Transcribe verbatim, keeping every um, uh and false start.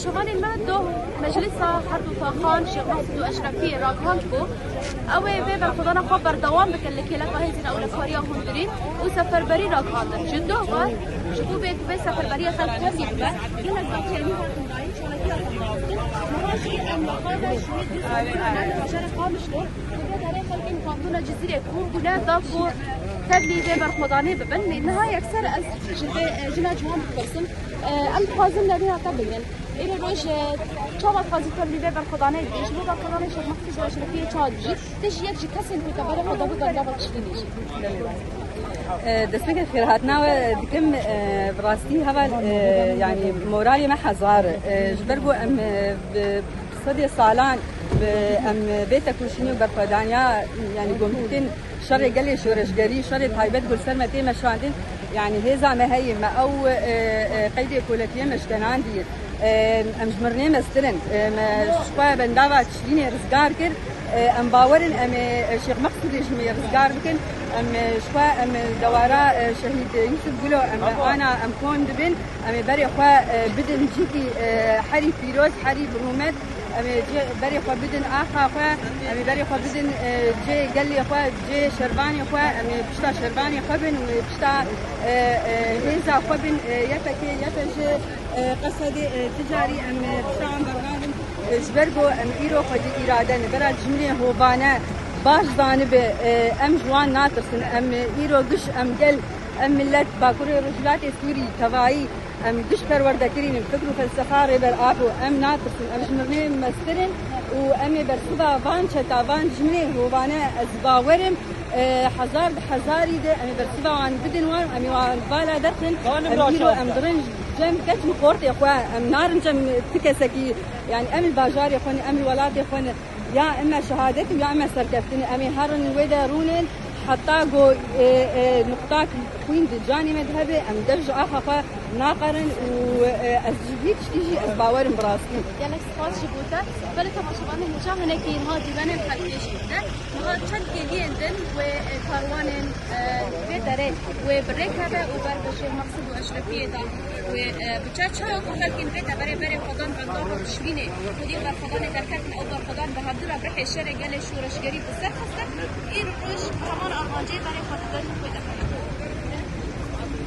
Şovanên me doh meclisa her du taxan Şêx Mehsûd û Eşrefiyê ragihand ku ew ê vê berxwedana xwe berdewam bikin li kêleka hêzên ewlekariya hundirîn û seferberî ragihandin. Ji doh ve ji bo vê ku vê seferberiya xelk tevlî bibe, gelek daxuyanî hatin dayîn, çalakiya xwe hatin. Niha jî em li xwe de ji wê dîsa li bajarê Qamişlo, li vê derê xelkên Kantona Cizîrê kom bûne da ku tevlî vê berxwedanê bibin. Lê niha yekser ez ji vê, e, jina ciwan bipirsim. E, em dixwazin derîna te bigrin. Îro roj, e, çawa dixwazî tevlî vê berxwedanê bigrin? Ji bo berxwedanê Şêx Mehsûd û Eşrefiyê çawa dibijî? Te jî yek ji kesên ku te berê xwe dabû bendava tiştînê jî. E, destpêkê xêrhatina we dikim, e, bi rastî heval, e, yanî moralê me hezar e. E, ji ber ku em, e, bi sedê salan bi em bê tekoşînê û berxwedaniya, yanî gom dikin şerê gelê şoreşgerî, şerê taybet ku li ser me tê meşandin, yanî hêza me heye, me ew, e, e, qeydê kolekiyê me ji te nandî. E, em ji mirinê mestir in. E, me ji xwe bendava tişrînê rizgar kir. E, em bawer in em ê Şêx Meqsûdê ji me rizgar bikin. Em, e, ji xwe em dewara, e, şehîd Yûsif Gulo em ana em kon dibin. Em ê berê xwe, e, bidin cîkî, e, herî pîroz, herî bi rûmet. Em ê cê-, berê xwe bidin axa xwe, em ê berê xwe bidin, e, cê gelê xwe, cê şervanê xwe. Em ê pişta şervanê xwe bin û pişta, e, e, hêza xwe bin, e, Y P G, Y P J, e, Qesedê, e, ticarî em, e, pişta wan bernadin. E, ji ber ku em îro xwedî îrade ne, bera cimrê hovane baş zanibe, e, em ji wan natirsin. Em, e, îro giş em gel, em millet Bakurê Rojhilatê Sûrî tevayî, em giş perwerde kirînin, fikr û felsefa Rêber Apo, em natirsin, em ji mirinê mestir in û em ê bersiva van çeta, van cimrê hovane ez bawer im, e, hezar bi hezarî de em ê bersiva wan bidin wan, em ê wan vala derxin, em îro em dirin cem keç û xortê xwe, em narin cem ti kesekî, yanî em li bajarê xwe ne, em li welatê xwe ne. Ya em me şehadet û ya em me serkeftin. Em ê herin wê de rûnin heta ku, e, e, nuqtak xwîn di canê me de hebe, em dev ji axa xwe naqerin û, e, ez ji vî tiştî jî ez bawer im bi rastî. Gelek spas ji bo te. Belê temaşevanên hêja hinekî niha dîmenên xelkê jî hene. Niha çend kêliyên din wê, e, karwanên, e, vê derê wê bi rê keve û ber bi Şêx Meqsûd û Eşrefiyê de wê, e, biçe. Çawa ku xelkên vê deverê berê xwedan bendava tişrînê xwedî berxwedanê derketin, ew berxwedan bi hevdû re bihê şerê gelê şoreşgerî bi ser xistin, îro roj bi heman armancê berê xwe didin wê deverê.